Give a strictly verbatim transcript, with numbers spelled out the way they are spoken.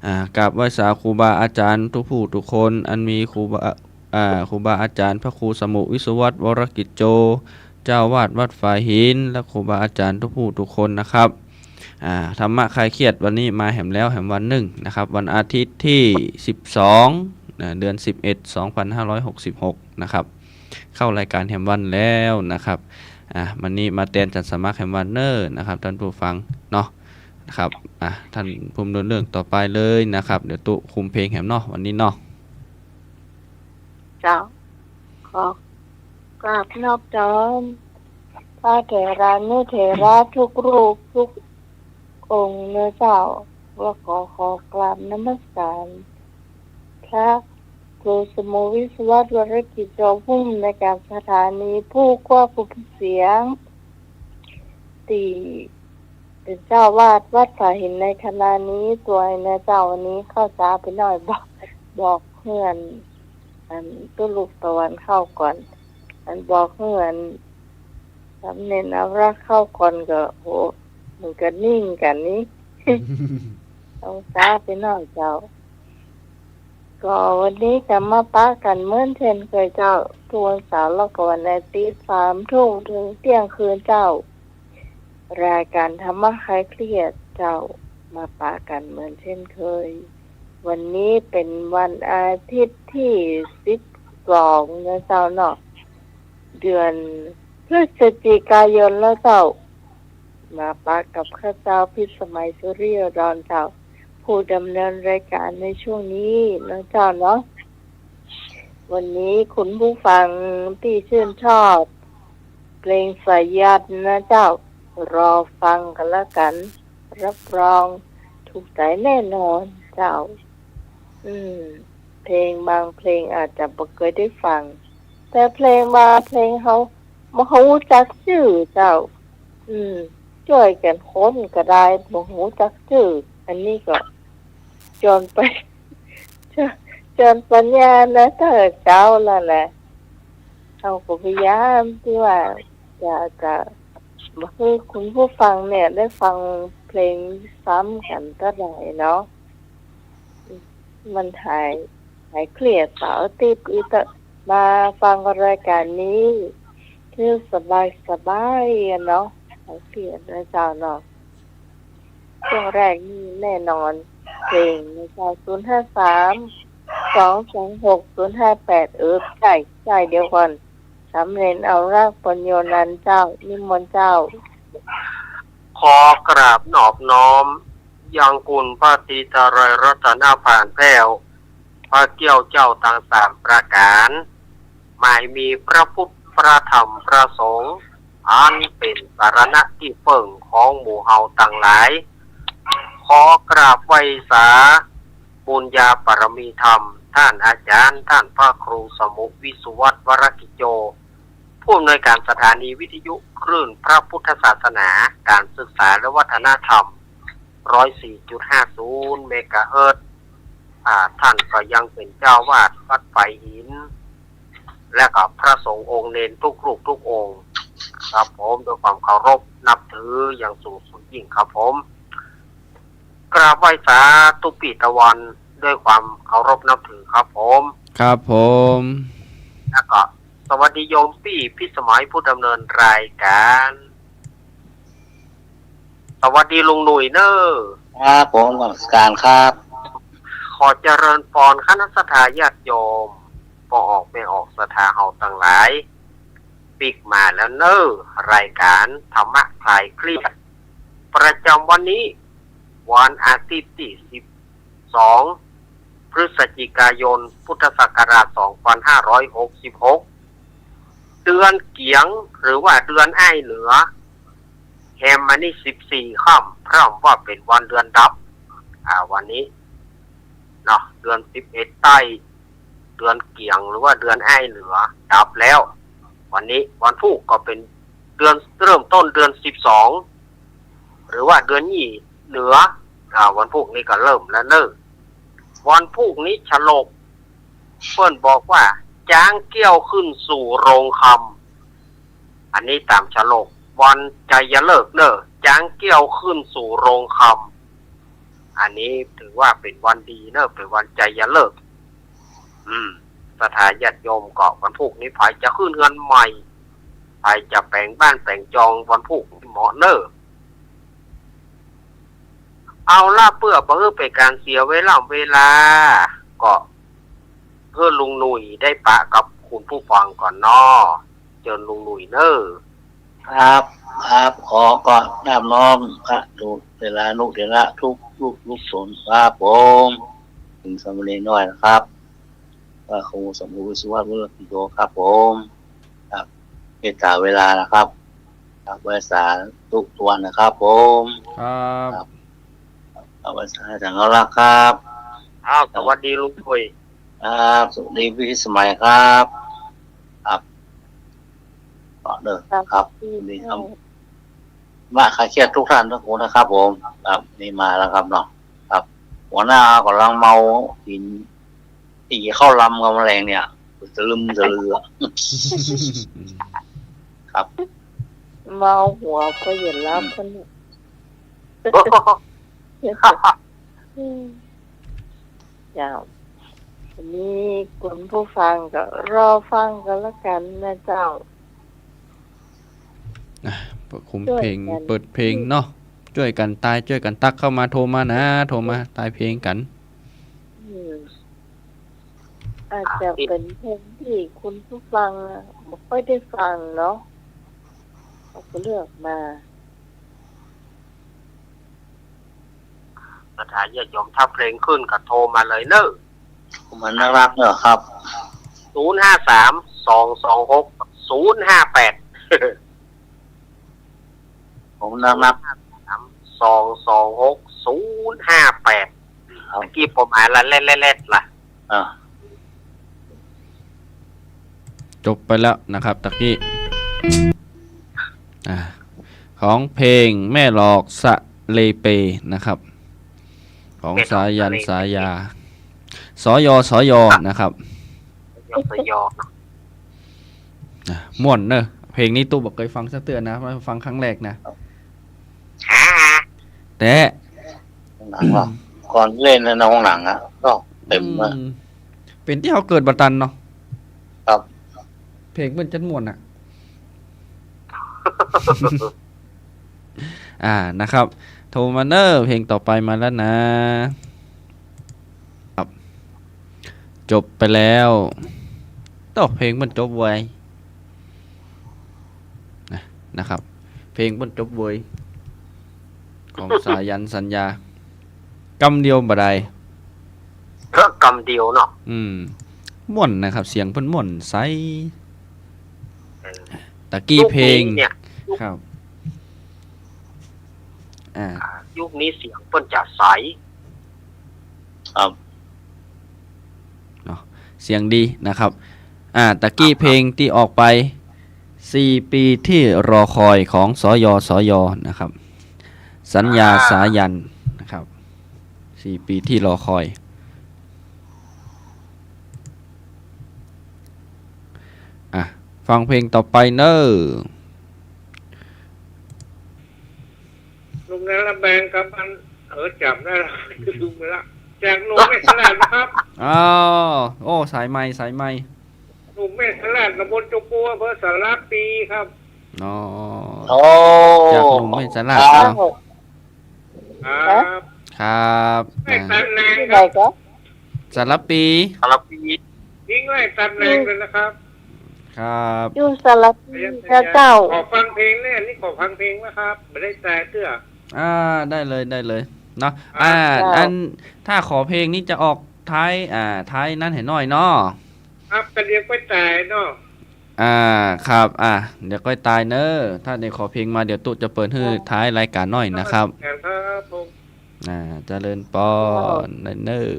อ่า กราบไหว้สาครูบาอาจ๋ารย์ทุกผู้ทุกคน อันมีครูบา อ่า ครูบาอาจ๋ารย์พระครูสมุห์ วิศวัตร วรกิจโจ เจ้าอาวาสวัดฝายหิน และครูบาอาจ๋ารย์ทุกผู้ทุกคนนะครับ อ่า ธรรมะคลายเครียดวันนี้มาแหมแล้วแหมวันนึ่งนะครับ วันอาทิตย์ที่สิบสอง นะ เดือนสิบเอ็ด สองพันห้าร้อยหกสิบหก นะครับ เข้ารายก๋านแหมวันแล้วนะครับ อ่า วันนี้มาแตนอาจ๋ารย์สมัครแหมวันเน่อนะครับ ต้านผู้ฟังเนาะ นะครับ อ่ะ ต้านผู้ดำเนินเรื่องต่อไปเลยนะครับ เดี๋ยวตุ๊คุมเพลงแหมเนาะ วันนี้เนาะ เจ้า ขอกราบนอบน้อมพระเถรานุเถระทุกรูปทุกองค์นะเจ้า และขอ ขอกราบนมัสการพระครูสมุห์ วิศวัตร วรกิจโจ ผู้อำนวยการสถานี ผู้ควบคุมเสียง ตี้เป๋นเจ้าอาวาสวัดฝายหินในขณะนี้ตวยนะเจ้า วันนี้เข้าจ๊าไปหน้อย บอก บอกเพื่อน อันตุ๊ลุกตะวันเข้าก่อน อันบอกเพื่อนสามเณรเอารักเข้าก่อนก็ โห มันก็นิ่งกั๋นนี่ ต้องจ๊าไปหน้อยเจ้า ก็วันนี้ก็มาปะกั๋นเหมือนเช่นเคยเจ้า ทุกวันเสาร์และก็วันอาทิตย์ สามทุ่มเถิงเตี้ยงคืนเจ้า รายก๋านธรรมะคลายเครียดเจ้า มาปะกั๋นเหมือนเช่นเคย วันนี้เป๋นวันอาทิตย์ตี้สิบสองนะเจ้าเนาะ เดือนพฤศจิกายนแล้วเจ้า มาปะกับข้าเจ้าพิสมัย สุริโยดรเจ้า ผู้ดำเนินรายก๋านในช่วงนี้นะเจ้าเนาะ วันนี้คุณผู้ฟังตี้ชื่นชอบเพลงสายัณนะเจ้า รอฟังกั๋นละกั๋น รับรองถูกใจ๋แน่นอนเจ้า อืม เพลงบางเพลงอาจจะบ่เกยได้ฟัง แต่เพลงบางเพลงเฮาบ่ฮู้จักจื้อเจ้า อืม จ้วยกั๋นค้นก็ได้ บ่ฮู้จักจื้อ อันนี้ก็จนไป จน จนปัญญานะเจ้า เจ้าละแหละ เฮาก็พยายามตี้ว่าจะ จะบ่หื้อคุณผู้ฟังเนี่ยได้ฟังเพลงซ้ำกั๋นเต้าใดเนาะ มันหาย หายเครียดเสาร์อาทิตย์อีกเต๊อะ มาฟังรายก๋านนี้ คือสบายๆ อะเนาะ หายเครียดนะเจ้าเนาะ ช่วงแรกนี่แน่นอน เพลงนะเจ้า ศูนย์ห้าสาม สองสองหก ศูนย์ห้าแปด เออ ใจ้ ใจ้ เดี๋ยวก่อน สามเณรเอารัก ปัญโญนันท์เจ้า นิมนต์เจ้า ขอกราบนอบน้อมยังคุณพระตรีไตรรัตนผานแผ้ว พระเกี้ยวเจ้าตังสามประก๋าน หมายมีพระพุทธ พระธรรม พระสงฆ์ อันเป๋นสรณะตี้เปิ้งของหมู่เฮาตังหลาย ขอกราบไหว้สาบุญญาบารมีธรรม ต้านอาจ๋ารย์ ต้านพระครูสมุห์ วิศวัตร วรกิจโจ ผู้อำนวยก๋านสถานีวิทยุคลื่นพระพุทธศาสนา ก๋านศึกษาและวัฒนธรรม ร้อยสี่จุดห้าศูนย์ เมกะเฮิรตซ์ อ่า ต้านก็ยังเป๋นเจ้าอาวาสวัดฝายหิน และก็พระสงฆ์องค์เณรทุกรูปทุกองค์ ครับผม ด้วยความเคารพนับถืออย่างสูงสุดยิ่งครับผม กราบไหว้สาตุ๊ปี้ตะวันด้วยความเคารพนับถือครับผม ครับผม แล้วก็สวัสดีโยมปี้พิสมัยผู้ดำเนินรายการ สวัสดีลุงหนุ่ยเน่อ ครับผม นมัสก๋านครับ ขอเจริญปอนคณะศรัทธาญาติโยม ป้อออกแม่ออกศรัทธาเฮาตังหลาย ปิ๊กมาแล้วเน่อ รายก๋านธรรมะคลายเครียด ประจ๋ำวันนี้ วันอาทิตย์ตี้สิบสอง พฤศจิกายน พุทธศักราช สองพันห้าร้อยหกสิบหก เดือนเกี๋ยง หรือว่าเดือนอ้ายเหนือ แฮมมานี่สิบสี่ค่ำ พร่ำว่าเป๋นวันเดือนดับ อ่า วันนี้เนาะ เดือนสิบเอ็ดใต้ เดือนเกี๋ยง หรือว่าเดือนอ้ายเหนือ ดับแล้ว วันนี้วันพูกก็เป๋นเดือน เริ่มต้นเดือนสิบสอง หรือว่าเดือนยี่เหนือ อ่า วันพูกนี้ก็เริ่มแล้วเน่อ วันพูกนี้ฉลก เปิ้นบอกว่า จ๊างเกี้ยวขึ้นสู่โรงคำ อันนี้ต๋ามฉลก วันไจยฤกษ์เน่อ จ๊างเกี้ยวขึ้นสู่โรงคำ อันนี้ถือว่าเป๋นวันดีเน่อ เป๋นวันชัยฤกษ์ อืม ศรัทธาญาติโยมก็วันพูกนี้ใผจะขึ้นเฮือนใหม่ ใผจะแป๋งบ้านแป๋งจองวันพูกนี้เหมาะเน่อ เอาละ เปื้อบ่หื้อเป๋นก๋านเสียเวลาเวลา ก็หื้อลุงหนุ่ยได้ปะกับคุณผู้ฟังก่อนเนาะ เจิญลุงหนุ่ยเน่อ ครับ ครับ ขอก็นอบน้อมพระเถรานุเถระทุกรูปทุกต๋นครับผม เถิงสามเณรน้อยนะครับ พระครูสมภพวิศวะ วุฒิโย ครับผม ครับ เมตตาเวลานะครับ ครับ ไหว้สาธุทุกวันนะครับผม ครับ ครับ ครับ ไหว้สาธุอาจ๋ารย์เงาลักษณ์ครับ อ้าว สวัสดีลุงหนุ่ย ครับ สวัสดีพี่สมัยครับ ครับ ต่อเน่อ ครับ ครับ สวัสดีครับ มาคลายเครียดทุกท่านทุกคนนะครับผม ครับ นี่มาแล้วครับเนาะ ครับ หัวหน้าก๋ำลังเมากิ๋น ตี้เข้าลำกับแมลงเนี่ย ตะลึมตะลือ ครับ เมาหัวก็อย่าหลับ อืม คนเนี่ย อืม เจ้า วันนี้คุณผู้ฟังก็รอฟังกันละกั๋นนะเจ้า อ่ะ เปิดคุมเพลง จ้วยกั๋น เปิดเพลงเนาะ จ้วยกั๋นตาย จ้วยกั๋นตั๊กเข้ามา โทรมานะ โทรมาตายเพลงกั๋น อืม อาจจะเป๋นเพลงตี้คุณผู้ฟังอะ บ่ค่อยได้ฟังเนาะ เขาก็เลือกมา ศรัทธาญาติโยม ถ้าเพลงขึ้นก็โทรมาเลยเน่อ มันน่ารักเน่อครับ ศูนย์ห้าสาม สองสองหก ศูนย์ห้าแปด ผมนับนับ ศูนย์ห้าสาม สองสองหก ศูนย์ห้าแปด ครับ ตะกี้ผมหายละแลดๆๆ ละ อ่า จบไปแล้วนะครับ ตะกี้ อ่า ของเพลงแม่หลอกสะเลเปนะครับ ของ แม่หลอก สายัน สะเลเป สายา สย สย นะครับ สย สย นะ อ่ะ ม่วนเนอะ เพลงนี้ตุ๊บ่เกยฟังสักเตื้อนะ มาฟังครั้งแรกนะ อ่า แต่ หนังอะ ก่อนเล่นในโรงหนังอะ ก็เต็มอะ อืม เป๋นตี้เฮาเกิดบ่ตันเนาะ ครับ เพลงเปิ้นจั้นม่วนอะ อ่า นะครับ โทรมาเน่อ เพลงต่อไปมาแล้วนะ ครับ จบไปแล้ว โต๊ะ เพลงเปิ้นจบไว นะ นะครับ เพลงเปิ้นจบไว ของสายันสัญญา กำเดียวบ่ดาย เออ กำเดียวเนาะ อืม ม่วนนะครับ เสียงเปิ้นม่วนใส เออ ตะกี้เพลง ยุคนี้เนี่ย ครับ อ่า อ่า ยุคนี้เสียงเปิ้นจะใส ครับ เนาะ เสียงดีนะครับ อ่า ตะกี้ ครับ เพลงตี้ออกไป สี่ปีที่รอคอยของ สย สย นะครับ สัญญา อ่า สายันนะครับ สี่ปีที่รอคอย อ่ะ ฟังเพลงต่อไปเน่อ ลุงนั้นละแบงครับ อัน เออ จ๋ำได้ละ ลืมไปละ จากหนุ่มแม่สลาดนะครับ อ้าว โอ้ สายใหม่ สายใหม่ หนุ่มแม่สลาด ตำบลจงปู อำเภอสารพีครับ อ๋อ โอ้ จากหนุ่มแม่สลาด ครับ เนาะ ครับ ครับ ได้ตำแหน่ง ที่ไหน ครับ ก็ สารพี สารพี ทิ้งไว้ตำแหน่งเลยนะครับ ครับ อยู่สารพี เจ้า ขอฟังเพลงเนี่ย อันนี้ขอฟังเพลงนะครับ บ่ได้ตายเตื้อ อ่า ได้เลย ได้เลย เนาะ ครับ อ่า เจ้า อัน ถ้าขอเพลงนี้จะออกท้าย อ่า ท้ายนั้นให้หน้อยเนาะ ครับ ก็เดี๋ยวค่อยตายเนาะ อ่า ครับ อ่า เดี๋ยวค่อยตายเน่อ ถ้าได้ขอเพลงมา เดี๋ยวตุ๊จะเปิดหื้อท้ายรายการหน้อยนะครับ ครับผม อ่า เจริญปอน เน่อ